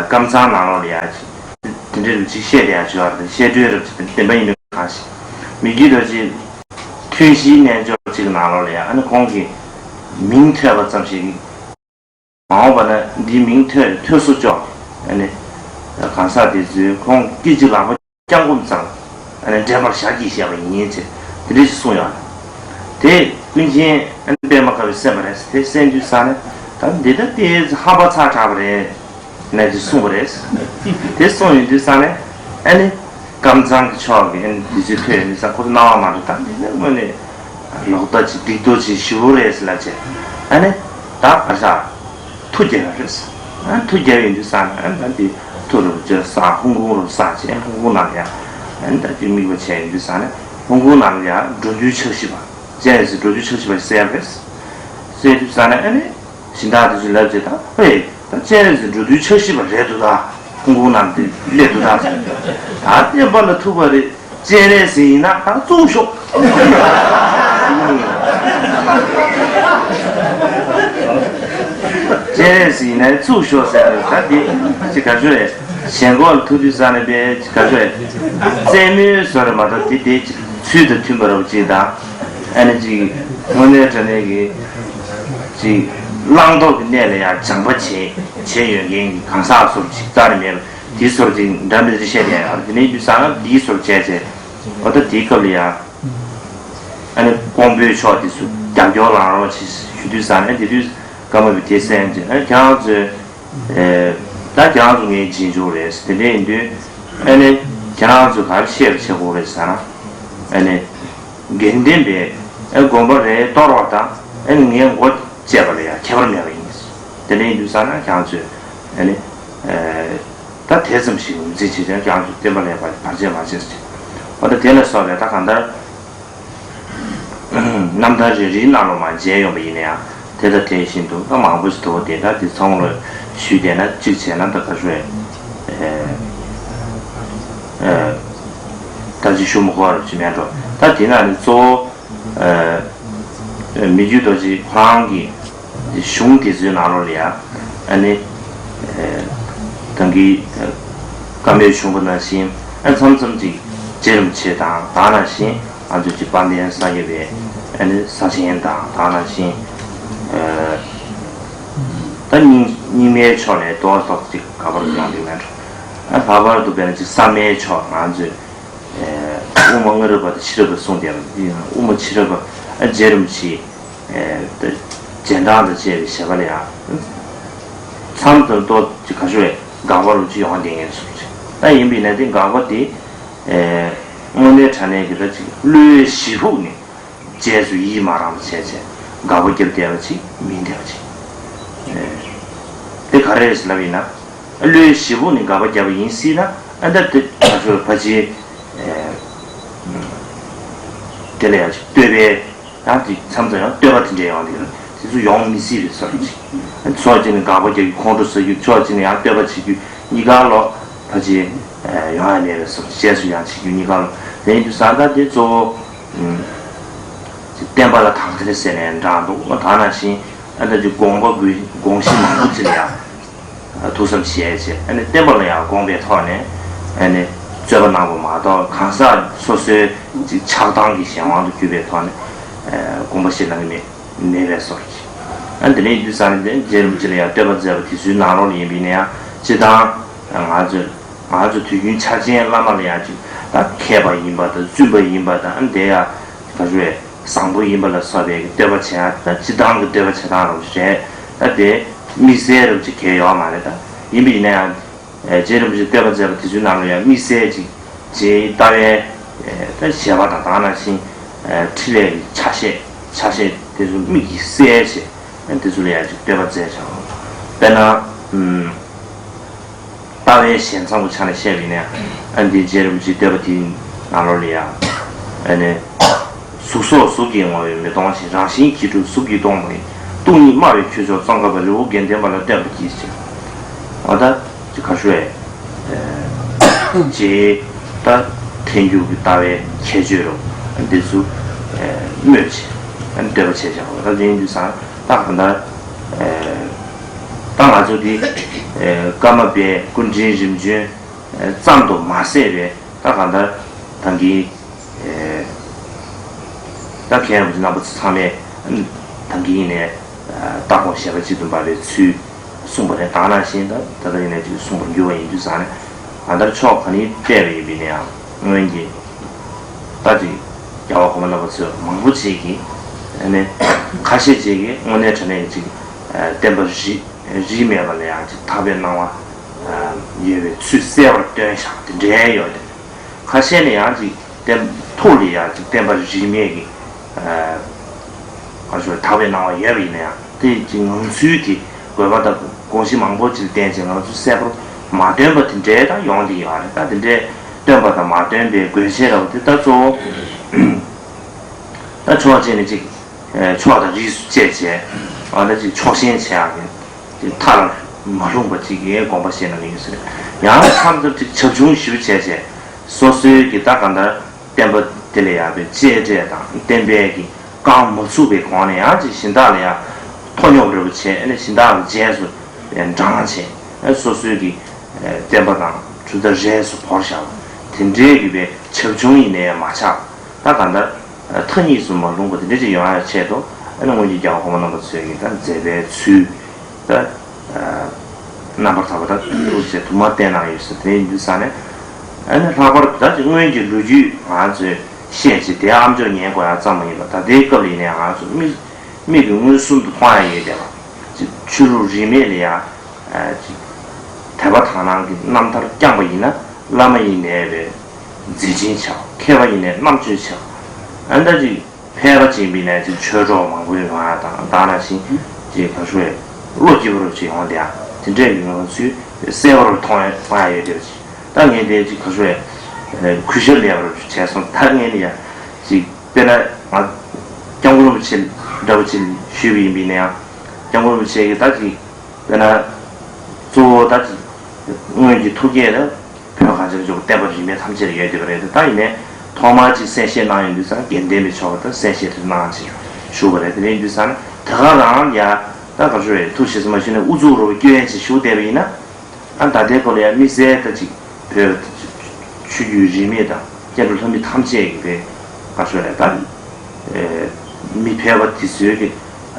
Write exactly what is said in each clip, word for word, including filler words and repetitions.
ཀམ་ཚང་ནང་ལོགས་ལ་ཡ་དེ་འདྲའི་རིགས་ཅིག་བཤད་བསྡད་ཡ་ཅིག་ཡོད་རེད། བཤད་སྒྲོས་རབ་ཅིག་བདེན་པ་ཡིན་པའི་གང་ཞིག་མི་རྒྱུད་རྡོ་རྗེ་ཐུན་བཞིའི་རྣལ་འབྱོར་ཅིག་ནང་ལོགས་ལ་ཡ་ཨ་ནི་ཁོང་གི་མིང་ཐོས་པ་ཙམ་ཞིག་མ་འོངས་པ་ན་འདིའི་མིང་ཐོས་ཐོས་སོ་ཅོག་ཨ་ནི་གང་ཟག་དེ་ཚོས་ཁོང་སྐད་ཅིག་ལག་པ་བརྐྱངས་སྐུམ་ཙམ་ཨ་ནི་འདྲེན་པར་ཞལ་གྱིས་བཞེས་པ་ཡིན་ཟེར་དེ་འདྲ་ཞིག་གསུངས་ཡོད་རེད། དེ་ཀུན་མཁྱེན་ཨ་ནི་པདྨ་དཀར་པོས་གསན་པ་རེད། དེ་གསན་དུས་ཙང་ནས་ད་འདི་ལྟ་སྟེ་ཧམ་པ་ཚ་དྲགས་པ་རེད། ནས་ཅིག་གསུངས་པ་རེད། དེ་གསུངས་ཡོང་དུས་ཙང་ནས་ཨ་ནི་ཀམ་ཚང་གི་ཕྱོགས་ཀྱི་ཨ་ནི་དུས་ཚོད་ཐོས་ཡོང་དུས་ཙང་ཁོ་ཚོ་སྣང་བ་མ་འགྲོ། ད་འདི་ནི་དངོས་ནས་ལོག་ལྟ་ཅིག་སྡིག་ཏོ་ཅིག་ཞེ་པོ་རེད་ཟེར་ལབ་བྱས་ཨ་ནི་ད་ག་ས་ཐུགས་དགྱེས་པ་རེད། ཨ་ཐུགས་དགྱེས་ཡོང་དུས་ཙང་ནས་ཨ་ནི་ད་འདི་ཐུགས་རུ་ཅེར་ས་ཧོང་ཀོང་རུ་ས་བྱས་ཧོང་ཀོང་ནང་ཡ་ཨ་ནི་ད་ཅིག་དམིགས་པ་བྱས་ཡོང་དུས་ཙང་ནས་ཧོང་ཀོང་ནང་ཡ་འགྲོ་འདུལ་ཕྱག་བཞི་པ་སྤྱན་རས་གཟིགས་འགྲོ་འདུལ་ཕྱག་བཞི་པ་གསལ་བ་རེད། གསལ་དུས་ཙང་ནས་ཨ་ནི། སྦྱིན་བདག་དེ་ཚོས་ལབ་བྱས་ད་ཨེ་ད་སྤྱན་རས་གཟིགས་འགྲོ་འདུལ་ཕྱག་བཞི་པ་རེད་འདུག་ད་ཧོང་ཀོང་ནང་དེ་སླེབས་འདུག་ད་ཟེར། ད་བསྟན་པ་ལ་ཐུག་པ་རེད། སྤྱན་རས་གཟིགས་ཡིན་ན་ད་བཙུགས་ཤོག་སྤྱན་རས་གཟིགས་ཡིན་ན་བཙུགས་ཤོག་ཟེར་ད་དེ་ཅི་ག་ཚོད་རེད། ཞེན་ཁོག་ལ་ཐུག་དུས་ཙང་ནས་པས་ཅི་ག་ཚོད་རེད། རྩེད་མོའི་བཟོ་རེད་མ་གཏོགས་དེ་དེ་ཅི་ཚུལ་དང་མཐུན་པ་རེད་ཅིག་དང་ཨ་ནི་ཅིག་དངོས་གནས་དྲང་གནས་ཀྱི། ཅིག་བླང་དོར་གྱི་གནས་ལ་ཡང་སྦྱངས་པ་བྱེད་བྱེད་ཡོད་མཁན་གྱི་གང་ཟག་བཟོ་ཅིག་རྩ་ནས་མེད་པ་དེའི་བཟོ་ཅིག་འདྲ་མི་འདྲ་བཤད་ཡ་ཡོད་རེད། དེ་ནས་དུས་སང་དེའི་བཟོ་བྱས་བྱས་འོ་ད་དེའི་སྐབས་ལ་ཡང་ཨ་ནི་ཀོང་པོའི་ཕྱོགས་དེ་ཚོ་རྒྱབ་སྐྱོར་ལངས་རོགས་བྱེད་ཞུ་དུས་སང་ཨ་དེ་དུས་ཀརྨ་པའི་དེ་གསན་བྱས་ཨ་ཁྱེད་རང་ཚོས་ད་ཁྱེད་རང་ཚོ་ངའི་རྗེས་འཇུག་རེད། དེ་འདྲ་ཡིན་དུས་ཨ་ནི་ཁྱེད་རང་ཚོས་ག་རེ་ཤེས་པ་བྱེད་དགོས་རེད་ཟེར་ན་ཨ་ནི། དགེ་འདུན་པའི་ཨེ་དགོན་པ་རེ་གཏོར་བ་དང་ཨེ་ངའི་མགོ་བཅད་པ་ལ་ཡང་ཁྱད་པར་མེད་པ་ཡིན། དེ་ལས་ཡིན་དུས་ཙང་ན་ཁྱེད་ཚོས་ཨེ་ནི་ཨེ་ད་དེ་ཙམ་ཞིག་ངོས་འཛིན་བྱེད་ཀྱང་ཁྱེད་ཚོས་བསྟན་པ་ལ་བར་བར་ཆད་མ་བྱེད་ཟེར། འོ་ད་དེ་ལ་སོགས་པའི་ད་གང་ལྟར་རྣམ་ཐར་རེ་རེའི་ནང་ལོགས་མར་མཇལ་ཡོང་པ་ཡིན་ན་ཡང་དེ་དང་དེ་བཞིན་དུ་ད་མང་པོ་ཞིག་འདུག་དེ་ད་དེ་ཚང་ལ་ཞུས་བསྡད་ན་གཅིག་བྱས་ན་ད་ག་ཚོད་ཨེ་ཨེ་ད་ཅི་ཞུ་མི་དགོས་རབས་ཅིག་མེད་འགྲོ། ད་དེ་ན་ནི་གཙོ་བོ། ཨ་མི་རྒྱུད་རྡོ་རྗེ་ཁོ་རང་གི་གཞུང་དེ་ཚོའི་ནང་ལོགས་ལ་ཡང་ཨ་ནི་ད་གིན་བཀའ་མོལ་བྱུང་བ་ནང་བཞིན་ཨ་མཚམས་མཚམས་ཅིག་རྗེ་རིན་པོ་ཆེ་དང་ད་ནང་བཞིན་ང་ཚོ་ཅིག་དཔལ་ལྡན་ས་སྐྱ་པའི་ཨ་ནི་ས་ཆེན་དང་ད་ནང་བཞིན་ཨ་ད་རྙིང་རྙིང་མའི་ཕྱོགས་ནས་རྡོ་སོགས་ཅིག་ག་པར་ཡོང་དེ་མེད་འགྲོ། ཨ་ལྷག་པར་དུ་དཔེར་ན་ཅིག་བསམ་ཡས་ཕྱོགས་ང་ཚོས། དབུ་མ་སྔ་རབས་པ་དང་ཕྱི་རབས་པ་གསུངས་བསྡད་པ་འདི་ཡང་དབུ་མ་ཕྱི་རབས་པ་རྗེ་རིན་པོ་ཆེའི་རྗེས་འབྲང་དང་བཅས་པའི་བཞེད་པ་ལ་ཡང་མཚམས་དང་ཏོག་ཅིག་ག་ཤོད་དགག་པ་རུ་ཅིག་ཡོང་བསྡད་མཁན་སོགས་རེད། ད་ཡིན་པས་ན་དེ་དགག་པ་དེ་དངོས་གནས་དྲང་གནས་ཀྱི་ད་ཅིག་བློའི་གཞི་ཕུག་ནས། རྗེས་སུ་ཡིད་མ་རངས་པ་བྱས་བྱས་དགག་པ་བརྒྱབ་བསྡད་པ་ཅིག་མིན་བསྡད་པ་ཅིག་དེ་ག་རེ་རེད་ཟེར་ལབ་ཡིན་ན། བློའི་གཞི་ཕུག་ནས་དགག་པ་བརྒྱབ་པ་ཡིན་སྲིད་ན་ཨ་ད་དེ་ང་ཚོ་ཕལ་ཆེར་དེ་ལ་ཡང་ཅིག་བསྟོད་པའི་ཡང་དེ་མཚམས་མཚམས་ཡང་བསྟོད་པ་དེ་འདྲ་ཡོང་དེ་དེ་ཚོ་ཡོང་མི་སྲིད་པའི་བཟོ་འདྲ་ཅིག་ཕྱོགས་གཅིག་ནས་དགག་པ་རྒྱག་རྒྱུ་ཁོང་ཁྲོ་ཟ་རྒྱུ་ཕྱོགས་གཅིག་ནས་ཡང་བསྟོད་པ་བྱེད་རྒྱུ་གཉིས་ཀ་ལོ་ཕལ་ཆེར་ཡོང་ཡ་མེད་པའི་བཟོ་འདྲ་རྗེས་སུ་ཡང་བྱེད་རྒྱུ་གཉིས་ཀ་ལོ་དེ་ཡིན་དུས་ཙང་ད་དེ་གཙོ་བོ། བསྟན་པ་ལ་དག་ཐེར་ཟེར་ནས་འདྲ་འདུག་ད་ནང་བཞིན་ཨ་ད་ཅིག་དགོངས་པ་དགོངས་གཞི་མང་པོ་ཅིག་ལ་ཡང་ཐུགས་བསམ་བཞེས་བྱས་ཨ་ནི་བསྟན་པ་ལ་ཡང་དགོངས་པའི་ཐོག་ནས་ཨ་ནི་རྩོད་པ་གནང་བ་མ་གཏོགས་གང་ཟག་སོ་སོའི་ཅིག་ཆགས་སྡང་གི་གཞན་དབང་དུ་གྱུར་པའི་ཐོག་ནས་དགོངས་པ་བཞེས་གནང་གི་མེད་མེད་པའི་བཟོ་འདྲ་ཅིག་ཨ་འདི་ནས་ཡིན་དུས་ཙང་ནས་རྗེ་རིན་པོ་ཆེ་ལ་ཡང་བསྟོད་པ་མཛད་པ་དེ་ཚོའི་ནང་ལོགས་ལ་ཡིན་པས་ན་ཡང་སྤྱིར་བཏང་ང་ཚོས། ང་ཚོ་དུས་རྒྱུན་འཆར་ཅན་བླ་མ་ལ་ཡང་ཅིག་ད་མཁས་པ་ཡིན་པ་དང་བཙུན་པ་ཡིན་པ་དང་དེ་ཡང་ག་ཚོད་བཟང་པོ་ཡིན་པ་ལ་སོགས་པའི་བསྟོད་པ་བྱེད་ཡ་ད་སྤྱིར་བཏང་གི་བསྟོད་པ་བྱེད་སྟངས་རོགས་རེད། ད་དེ་དམིགས་བསལ་རབ་ཅིག་གལ་ཡོད་མ་རེད། ད་ཡིན་པ་ཡིན་ན་ཡང་རྗེ་རིན་པོ་ཆེ་བསྟོད་པ་མཛད་པ་དེ་ཚོའི་ནང་ལ་ཡང་དམིགས་བསལ་ཅིག་རྗེའི་ལྟ་བའི་ད་བཞེད་པ་དང་ད་ནང་བཞིན་འཕྲིན་ལས་ཀྱི་ཆ་ཤས་ཆ་ཤས་དེ་ཚོ་དམིགས་ཀྱིས་གསལ་བྱས་དེ་ཚོ་ལ་ཡང་ཅིག་བསྟོད་པ་མཛད་བྱ་བ་དཔེར་ན། ལྟ་བའི་ཞལ་མཚམས་ཀྱི་ཆ་ནས་བཤད་པ་ཡིན་ན་ཨ་འདི་རྗེ་རིན་པོ་ཆེའི་བསྟོད་པ་དེའི་ནང་ལོགས་ལ་ཡང་ཨ་ནི། གཟུགས་སོགས་གཟུགས་ཀྱིས་བསྔོ་བས་མི་གཏོང་ཞིང་། རང་བཞིན་གྱིས་གྲུབ་གཟུགས་ཀྱིས་སྟོང་པ་ཡིན། སྟོང་ཉིད་སྨྲ་བའི་ཁྱུ་མཆོག་ཙོང་ཁ་པ། རི་བོ་དགེ་ལྡན་པ་ལ་བསྟོད་པར་བགྱི་ཞིང་། འོ་ད་ཅི་ག་ཤོད་ཨེ་རྗེའི་ད་ཐལ་འགྱུར་གྱི་ལྟ་བའི་ཁྱད་ཆོས་རུ་འདི་ཚོ་ཨེ་སྨོས་བྱས་ཨ་ནི་བསྟོད་པ་བྱས་བྱ་བ་ད་དེ་ཡིན་དུས་ཙང་ད་གང་ལྟར་ཨེ་ད་ང་ཚོ་འདི། ཀརྨ་པའི་སྐུ་ཕྲེང་རིམ་བྱོན་ཙམ་དུ་མ་ཟད་པའི་ད་གང་ལྟར་ད་གིན་ད་མཁན་རིན་པོ་ཆེ་རྣམ་པ་ཚོ་ཚང་མས་ད་གིན་ནས་ལྟ་དགོངས་བཞེད་པ་གཅིག་ཏུ་འབར་བའི་ཚུལ་གསུངས་པ་རེད། ད་ནང་བཞིན་ད་ད་ལྟ་ཡིན་ནས་ཅིག་གསུངས་པར་འགྱུར་བ་ཡིན་དུས་ཙང་ནས་གང་ལྟར་ཕྱོགས་གང་ནས་བལྟས་པ་ཡིན་པས་ན་ཡང་སྔོན་གྱི་ད་ཅིག་རྒྱལ་བ་གོང་མ་རྣམ་པ་ཚོས་མང་པོ་ཅིག་གིས་ཨ་ནི་ཁ་ཤས་ཅིག་གིས་དངོས་གནས་དྲང་གནས་ཀྱི་ཅིག་བསྟན་པ་རིས་རིས་མེད་པ་ལ་ཡང་ཅིག་ཐར་པའི་སྣང་བ་ཡོད་པའི་ཚུལ་གསལ་བར་སྟོན་བཞག་དེ་འདྲའི་ཡོད་དེ། ཁ་ཤས་ནས་ཡང་ཅིག་བསྟན་ཐུགས་ལ་ཡང་ཅིག་བསྟན་པ་རིས་མེད་ཀྱི་ག་ཞུ་ཐར་པའི་སྣང་བ་ཡོད་པ་ཡིན་ན་ཡང་དེ་ཅིག་ངང་ཚུལ་དེ་དགོས་པ་དང་དགོངས་གཞི་མང་པོ་ཅིག་བསྟན་ཅིང་ངང་ཚུལ་གསལ་པོར་མ་སྟོན་པ་དེ་འདྲའི་ད་ཡོང་གི་ཡོད་རེད། ད་དེ་འདྲའི་སྟོན་པ་དང་མ་སྟོན་པའི་དགོས་ཆེད་ར་བ་དེ་ད་གཙོ་བོ་ད་ཕྱོགས་གཅིག་ནས་ཅིག་ཕྱོགས་དང་རིས་སུ་བཅད་བྱས་ཨ་ད་ཅིག་ཕྱོགས་ཞེན་བྱེད་ཡག་གི་ཅིག་མཐའ་ལ་མ་ལྷུང་པ་ཅིག་གི་དགོངས་པ་བཞེས་གནང་གི་ཡོད་ཟེར། ཡང་མཚམས་མཚམས་ཅིག་བྱབ་ཆུང་ཞེ་པོ་བྱས་བྱས་སོ་སོའི་གི་ད་གང་ལྟར་བསྟན་པ་དེ་ལ་ཡག་པའི་གཅེས་སྤྲས་དང་བསྟན་པའི་གི་རྐང་མ་ཚུགས་པའི་སྒོ་ནས་ཡང་ཅིག་གཞན་དག་ལ་ཡང་མཐོ་སྙོམས་རེ་བ་བྱས་ཨ་ནི་གཞན་དག་ལ་རྗེས་སུ་འབྲང་བྱས་ཨ་སོ་སོའི་གི་བསྟན་པ་དང་གྲུབ་མཐའ་རྗེས་སུ་བོར་བཞག་པ་དེ་འདྲའི་གི་བའི་བྱབ་ཆུང་ཡིན་ནའི་མ་ཆགས་ད་གང་ལྟར་མཐའ་གཉིས་སུ་མ་ལྷུང་པ་དེ་འདྲ་ཅིག་ཡོང་ཡ་ཆེད་དུ་ཨ་ནི་སྔོན་གྱི་རྒྱལ་བ་གོང་མ་རྣམ་པ་ཚོས་ཀྱི་ད་མཛད་པའི་ཚུལ་ད། རྣམ་པར་དག་པ་དང་ཐུགས་རྗེ་དུ་མ་བསྟན་གནང་ཡོད་ཟེར་དེ་ཡིན་དུས་ཙང་ནས་ཨ་ནི་ལྷག་པར་དུ་ད་ཅིག་སྔོན་གྱི་ལོ་རྒྱུས་ང་ཚོས་བཤད་ཅིག་དེ་ཨ་མཆོག་ཉན་དགོས་ཡ་ཙམ་མ་ཡིན་པར་ད་ལྟའི་སྐབས་ལ་ཡིན་ནའི་ང་ཚོ་མིག་མིག་གིས་མངོན་སུམ་དུ་མཐོང་ཡ་ཡོད་བསྡད་པ་ཅིག་ཆོས་ལུགས་རིས་མེད་ལ་ཡ་ཅིག་དད་པ་དག་སྣང་གི་རྣམ་ཐར་བསྐྱངས་པ་ཡིན་ན་བླ་མ་ཡིན་ནའི་བའི་མཛད་འཕྲིན་ཆེ་བ་མཁས་པ་ཡིན་ནའི་རྣམ་དཔྱོད་ཆེ་བ་ཨ་ནི་ད་ཅིག་ཕལ་པ་ཅིག་ཡིན་པས་ན་ཅིག་ཆོས་གྲོགས་མང་པོའི་ངང་དང་དག་ན་ཞིང་ཅིག་ག་ཤོད་བློ་སྐྱིད་པོ་རུ་ཅིག་ཡོང་བསྡད་ཡ་དེ་འདྲས་ཀྱི་ངང་ཚུལ་གསལ་པོ་རུ་མཐོང་ཡ་མཐོང་ཡ་ཡོད་བསྡད་པ་ཅིག་ད་ངས་དེ་ཅིག་ག་ཤོད་གུས་ཞབས་ལེགས་པ་རུ་བྱས་སོང་། ད་ངས་ནི་ཡ་ཅིག་དཔེར་ན་ང་སྐྱབས་མགོན་རིན་པོ་ཆེ་འདྲ་བོ་ཅིག་ཞུས་པ་ཡིན་པས་ན་ཡང་སྐྱབས་མགོན་རིན་པོ་ཆེ་གིས་ད་ཅིག་དཔེར་ན་གཙོ་བོ་ད་ཅིག་སྔོན་གྱི་ཐུགས་བསྐྱེད་ལ། བོད་གངས་ཅན་ལྗོངས་བསྟན་པ་རིས་མེད་ཐམས་ཅད་ལ་ཡོད་བསྡད་པ་རེད་དེ་ད་ཡིན་ནའི་ཐོག་མར་ཅིག་གསན་བཞེས་གནང་ཡོང་དུས་ཙང་དགེ་ལྡན་པའི་ཕྱོགས་ལ་ད་གསན་བཞེས་དེ་གནང་ཅིག་ཞུ་བ་རེད། དེ་ཡིན་དུས་ཙང་ད་ག་རང་ཡ་ད་ག་ཚོད་རེད་ཐུགས་ཞེ་ས་མ་ཞུ་ནས་ཨུ་ཚུགས་རོ་སྐྱོན་ཅིག་ཞུ་བསྡད་པ་ཡིན་ན་ཨ་ད་ལྟའི་སྐོར་ལ་ཡ་དམིགས་བསལ་ད་ཅིག་བོད་ཆོས་བརྒྱུད་རིས་མེད་དང་སྐྱེ་འགྲོ་ལྷ་མི་ཐམས་ཅད་ཀྱི་རེད་ག་ཚོད་རེད་ད་མི་ཕལ་པ་དེ་ཚོའི་གི་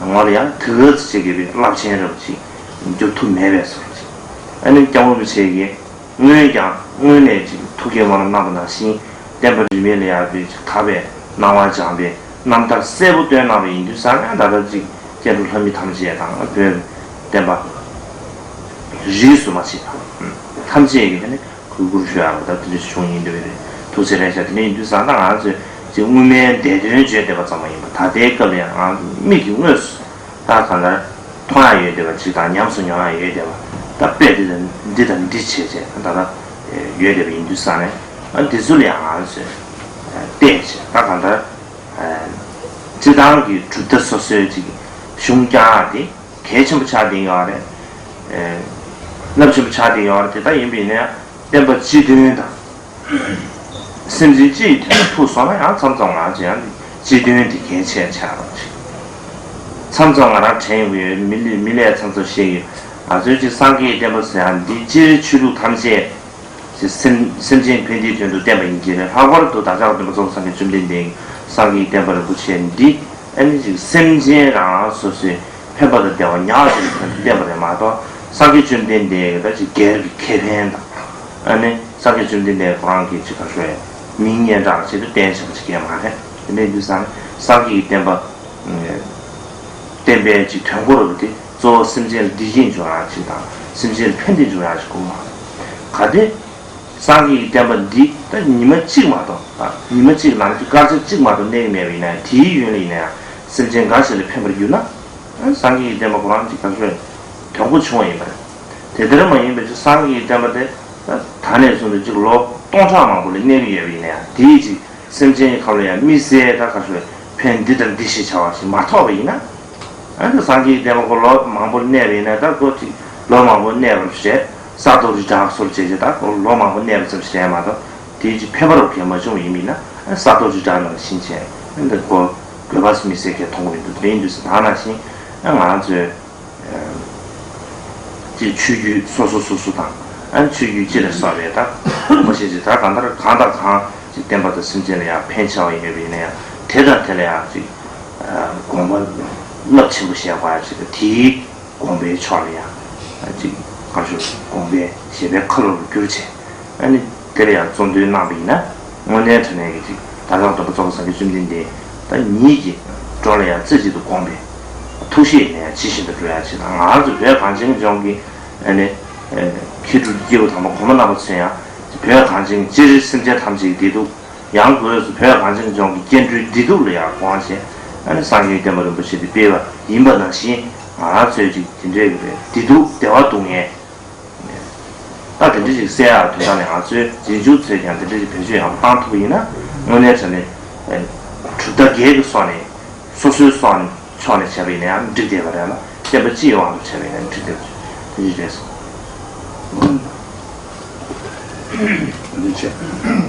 ངོ་ལ་ཡང་དེ་ག་ཚོད་ཅིག་གི་རླབས་ཆེན་རབ་ཅིག་འགྱུར་ཐུབ་མེད་པའི་བཟོ་འདྲ་ཅིག་ཨ་ནི་སྐྱབས་མགོན་རིན་པོ་ཆེ་གིས། སྔོན་ཀྱང་སྔོན་ནས་ཅིག་ཐུགས་བསྐྱེད་སྨོན་ལམ་གནང་བ་ནང་བཞིན་བསྟན་པ་རིས་མེད་ལ་ཡར་བའི་ཅིག་དག་པའི་སྣང་བ་སྦྱངས་པའི་རྣམ་ཐར་གསལ་པོ་སྟོན་གནང་བ་ཡིན་དུས་ཙང་ནས་ད་ལྟ་ཅིག་སྐྱེ་འགྲོ་ལྷ་མི་ཐམས་ཅད་དང་བོད་བསྟན་པ་རིས་སུ་མ་ཆད་པ་ཐམས་ཅད་ཀྱིས་དེ་ནི་གུས་བཀུར་ཞུ་ཡག་ད་དེ་འདྲ་བྱུང་ཡིན་འདུག་རེད། ཐུགས་རྗེ་ཆེ་རེད་ཤག་དེ་འདྲ་ཡིན་དུས་ཙང་ད་ང་ཚོས་ཅིག་སྔོན་མའི་འདས་དོན་བརྗོད་བསྡད་པ་ཙམ་མ་ཡིན་པར་ད་ལྟའི་སྐབས་ལ་ཡང་ང་ཚོ་མིག་གིས་དངོས་སུ། ད་གང་ལྟར་མཐོང་ཡ་ཡོད་བསྡད་པ་ཅིག་དང་ཉམས་སུ་མྱོང་ཡ་ཡོད་བསྡད་པ་ད་དཔེ་འདི་དང་འདི་དང་འདི་བྱས་བྱས་ད་ལྟ་ཡོད་བསྡད་པ་ཡིན་དུས་ཙང་ནས་ཨ་འདི་ཚོ་ལ་ཡང་ང་ཚོས་བལྟས་བྱས་ད་གང་ལྟར་སྤྱི་བཏང་གི་གྲུབ་མཐའ་སོ་སོའི་ཅིག་གཞུང་བསྐྱང་ཡ་དེ་གལ་ཆེན་པོ་ཆགས་བསྡད་ཡོད་རེད། རླབས་ཆེན་པོ་ཆགས་བསྡད་ཡོད་རེད། དེ་ལྟར་ཡིན་པ་ཡིན་ན་ཡང་བསྟན་པ་སྤྱི་དོན་དང་། སེམས་ཅན་སྤྱི་ཡི་དོན་ལ་ཐུག་སོང་ན་ཡང་མཚམས་མཚམས་ང་ཚོ་ཡང་སྤྱི་དོན་དེ་གལ་ཆེ་ཆགས་རོགས་བྱེད། མཚམས་མཚམས་ང་རང་དྲན་ཡོང་གི་ཡོད། མི་ལ་མི་ལས་མཚམས་མཚམས་བཤད་ཀྱི་ཡོད། ང་ཚོའི་ཅིག་སངས་རྒྱས་བསྟན་པ་ཟེར་ཡང་འདི་སྤྱིར་ཆོས་ལུགས་ཐམས་ཅད་ཅིག་སེམས་སེམས་ཅན་ཕན་བདེའི་དོན་དུ་བསྟན་པ་ཡིན་གྱི་རེད། ལྷག་པར་དུ་བདག་ཅག་སྟོན་པ་ཚོགས་བསགས་མཁན་བཅོམ་ལྡན་འདས་ཀྱི་སངས་རྒྱས་བསྟན་པ་རིན་པོ་ཆེ་འདི་ཨ་ནི་ཅིག་སེམས་ཅན་རང་རང་སོ་སོའི་ཕན་པ་དང་བདེ་བ་ཉག་གཅིག་གི་དོན་དུ་བསྟན་པ་རེད་མ་གཏོགས་སངས་རྒྱས་བཅོམ་ལྡན་འདས་ཀྱི་ད་ཅིག་སྒེར་གྱི་ཁེ་ཕན་དང་ཨ་ནི་སངས་རྒྱས་བཅོམ་ལྡན་འདས་ཁོ་རང་གི་ཅིག་ག་ཤོད་མིང་སྙན་གྲགས་ཆེད་དུ་བསྟན་བཞག་པ་ཅིག་ཡང་མ་རེད། དེ་འདྲ་ཡིན་དུས་ཙང་སངས་རྒྱས་ཀྱི་བསྟན་པ་བསྟན་པའི་ཅིག་དོན་གོ་རུ་དེ་གཙོ་བོ་སེམས་ཅན་ལ་བདེ་སྐྱིད་འབྱུང་ཡག་ཅིག་དང་སེམས་ཅན་ལ་ཕན་བདེ་འབྱུང་ཡག་ཅིག་དགོས་མ་རེད། གལ་ཏེ། སངས་རྒྱས་ཀྱི་བསྟན་པ་འདི་ད་ཉི་མ་གཅིག་མ་གཏོགས་ད་ཉི་མ་གཅིག་ནང་དུ་སྐར་ཆ་གཅིག་མ་གཏོགས་གནས་ཀྱི་མེད་པ་ཡིན་ན་ཡང་དེའི་ཡུན་ལ་ཡིན་ན་ཡང་སེམས་ཅན་འགའ་ཞིག་ལ་ཕན་པར་གྱུར་ན་སངས་རྒྱས་ཀྱི་བསྟན་པ་ཁོ་རང་གཅིག་ག་ཚོད་དོན་གོ་ཆུང་བ་ཡིན་པ་རེད། དེ་ལྟར་མ་ཡིན་པའི་ཕྱིར་སངས་རྒྱས་ཀྱི་བསྟན་པ་དེ་ད་ད་ནས་བཟུང་སྟེ་གཅིག་ལོ་སྟོང་ཕྲག་མང་པོ་ལ་གནས་ཀྱི་ཡོད་པ་ཡིན་ན་ཡང་དེའི་གཅིག་སེམས་ཅན་གྱི་ཁམས་ལ་ཡང་དམིགས་བསལ་ད་ག་ཚོད་ཕན་འདི་དང་འདི་ཞེས་བྱ་བ་ཞིག་མ་ཐོགས་པ་ཡིན་ན། ཨ་ནི་སངས་རྒྱས་བསྟན་པ་ཁོ་ལོ་མང་པོ་གནས་པ་ཡིན་ན་ད་ཁོ་ཅིག་ལོ་མང་པོ་གནས་པར་བྱས་ས་རྡོ་རི་བྲག་སོར་བྱས་བྱས་ད་ཁོ་ལོ་མང་པོ་གནས་པ་ཙམ་ཞིག་རེད་མ་གཏོགས་དེའི་ཅིག་ཕན་པ་རོ་གས་མ་བྱུང་བ་ཡིན་མིན་ན་ཨ་ས་རྡོ་རི་བྲག་ནང་ལ་ཕྱིན་བྱས་ཨ་འདི་ཁོ་དགོས་པ་སུ་མི་སེར་གས་མཐོང་གི་མི་འདུག་དེ་ཡིན་དུས་སུ་ད་ནང་བཞིན་ཨ་ང་ཚོས་ ཅིག་ཆོས་བརྒྱུད་སོ་སོ་སོ་སོ་དང་། ཨ་ནི་ཆོས་བརྒྱུད་སྤྱི་ལ་སོགས་པའི་ད་དགོངས་པ་བཞེས་ཅིག་ད་གང་ལྟར་གང་དང་གང་ཅིག་བསྟན་པ་དང་སེམས་ཅན་ལ་ཡང་ཕན་ཆེ་བ་ཡིན་པ་ཡིན་ན་ཡང་། དེ་དང་དེ་ལ་ཡང་ཅིག་དགོངས་པ་རླབས་ཆེན་པོ་བཞེས་པ་ཅིག་དེའི་དགོངས་པའི་ཕྱོགས་ལ་ཡང་ཅིག་གང་ཞུ་དགོངས་པའི་བཞེད་པའི་ཁ་ལོ་རུ་གྱུར་བྱས། ཨ་ནི་དེ་ལ་ཡང་གཙོ་འདོན་གནང་བ་ཡིན་ན། དངོས་གནས་དྲང་གནས་ཀྱི་ཅིག་ད་ལྟ་སྟོན་པ་རྫོགས་པའི་སངས་རྒྱས་བཅོམ་ལྡན་འདས་ད་ཉིད་ཀྱི་འགྲོ་ལ་ཡང་རྩེ་གཅིག་ཏུ་དགོངས་པའི་ཐུགས་བཞེད་ནས་ཇི་བཞིན་དུ་འགྲོ་ཡ་ཆེད་དང་། ང་ཚོ་བོད་གངས་ཅན་ལྗོངས་ཀྱི་ཨ་ནི་མཁས་གྲུབ་སྐྱེས་བུ་དམ་པ་གོང་མ་རྣམ་པ་ཚོས་ཡང་བོད་གངས་ཅན་སྤྱིར་སེམས་ཅན་ཐམས་ཅད་ཀྱི་བདེ་སྡུག། ཡང་སྒོས་སུ་བོད་གངས་ཅན་ལྗོངས་ཀྱི་སྐྱེ་འགྲོའི་བདེ་སྡུག་ལ་ཡང་དགོངས་བཞེས། ཨ་ནི་སངས་རྒྱས་བསྟན་པ་རིན་པོ་ཆེ་འདི་སྤེལ་བ་ཡིན་པ་ནང་བཞིན། ང་རང་ཚོས་ཅིག་དེ་འདྲའི་གི་བདེ་སྡུག་བདེ་བ་སྡུག་བསྔལ། ད་དེ་འདྲ་ཞིག་གསལ་ཡག་དོན་དག་ནི་ང་ཚོའི་རྗེས་འཇུག་ཚོས་ཀྱང་དེ་འདྲ་ཞིག་བེད་སྤྱོད་ཡག་པོ་བཏང་ཐུབ་པ་ཡིན་ན། དངོས་གནས་དྲང་གནས་གྲུབ་མཐའ་འགལ་གྱི་སོགས་ནས་སོ་སོའི་སོགས་ནས་ཕྱོགས་ནས་བྱས་པ་ཡིན་ན་ཡང་འགྲིག་བསྡད་པ་རེད་ལ། བསྟན་པ་སྤྱི་ཡི་དབང་དུ་བྱས་པ་ཡིན་ན་འགྲིག་བསྡད་པ་རེད། དེ་འདྲ་རེད་སོང་། འདི་བྱས།